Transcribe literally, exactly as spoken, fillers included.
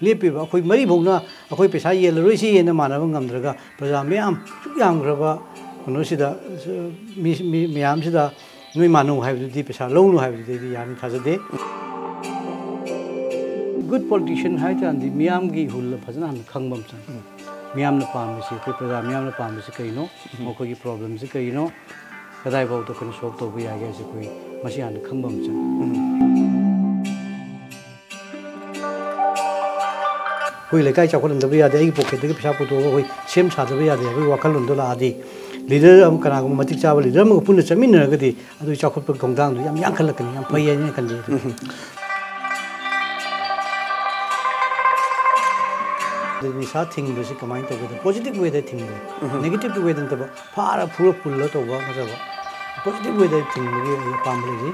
ꯂꯦꯞꯄꯤꯕ ꯑꯩꯈꯣꯏ ꯃꯔꯤꯐꯧꯅ ꯑꯩꯈꯣꯏ ꯄꯩꯁꯥ ꯌꯦꯜꯂꯔꯣꯏꯁꯤ ꯍꯥꯏꯅ ꯃꯥꯟꯅꯕ ꯉꯝꯗ꯭ꯔꯒ, ꯄ꯭ꯔꯖꯥ ꯃꯌꯥꯝ ꯁꯨꯛ ꯌꯥꯝꯈ꯭ꯔꯕ ꯀꯩꯅꯣꯁꯤꯗ, ꯃꯤ, ꯃꯤ ꯃꯌꯥꯝꯁꯤꯗ ꯅꯣꯏ ꯃꯥꯟꯅꯧ ꯍꯥꯏꯕꯗꯨꯗꯤ, ꯄꯩꯁꯥ ꯂꯧꯅꯨ ꯍꯥꯏꯕꯗꯨꯗꯤ ꯑꯩꯗꯤ ꯌꯥꯅꯤ ꯊꯥꯖꯗꯦ꯫ Good politician ꯍꯥꯏ ꯇꯥꯔꯗꯤ ꯃꯤꯌꯥꯝꯒꯤ ꯏꯍꯨꯜ ꯐꯖꯅ ꯍꯥꯟꯅ ꯈꯪꯕ ꯑꯃ ꯆꯪꯉꯤ꯫ ꯃꯤꯌꯥꯝꯅ ꯄꯥꯝꯃꯤꯁꯤ, ꯑꯩꯈꯣꯏ ꯄ꯭ꯔꯖꯥ ꯃꯤꯌꯥꯝꯅ ꯄꯥꯝꯃꯤꯁꯤ ꯀꯩꯅꯣ, ꯃꯈꯣꯏꯒꯤ problemꯁꯤ ꯀꯩꯅꯣ, ꯀꯗꯥꯏꯐꯥꯎꯗ ꯑꯩꯈꯣꯏꯅ solve ꯇꯧꯕ ꯌꯥꯒꯦ ꯍꯥꯏꯁꯦ ꯑꯩꯈꯣꯏ ꯃꯁꯤ ꯍꯥꯟꯅ ꯈꯪꯕ ꯑꯃ ꯆꯪꯉꯤ꯫ ꯑꯩꯈꯣꯏ ꯂꯩꯀꯥꯏ ꯆꯥꯎꯈꯠꯍꯟꯗꯕ ꯌꯥꯗꯦ, ꯑꯩꯒꯤ pocketꯇꯒꯤ ꯄꯩꯁꯥ ꯄꯨꯊꯣꯛꯑꯒ ꯑꯩꯈꯣꯏ ꯁꯦꯝ ꯁꯥꯗꯕ ꯌꯥꯗꯦ ꯍꯥꯏꯕꯒꯤ ꯋꯥꯈꯜꯂꯣꯟꯗꯣ ꯂꯥꯛꯑꯗꯤ, leader ꯑꯃ, ꯀꯅꯥꯒꯨꯝꯕ ꯃꯇꯤꯛ ꯆꯥꯕ leader ꯑꯃꯒ ꯄꯨꯟꯅ ꯆꯠꯃꯤꯟꯅꯔꯒꯗꯤ ꯑꯗꯨꯒꯤ ꯆꯥꯎꯈꯠꯄꯒꯤ ꯊꯧꯗꯥꯡꯗꯣ ꯌꯥꯝ ꯌꯥꯡꯈꯠꯂꯛꯀꯅꯤ, ꯌꯥꯝ ꯐꯩ ꯍꯥꯏꯅ ꯈꯜꯂꯤ ꯑꯗꯨ꯫ ꯑꯗꯨ ꯅꯤꯁꯥ ꯊꯤꯡꯕꯁꯤ ꯀꯃꯥꯏꯅ ꯇꯧꯒꯦꯗ, positive wayꯗ ꯊꯤꯡꯕ, negative wayꯗ ꯅꯠꯇꯕ, ꯐꯥꯔ ꯐꯨꯔ ꯄꯨꯜꯂ ꯇꯧꯕ ꯅꯠꯇꯕ, positive wayꯗ ꯊꯤꯡꯕꯒꯤ ꯑꯩ ꯑꯄꯥꯝꯕ ꯂꯩꯖꯩ꯫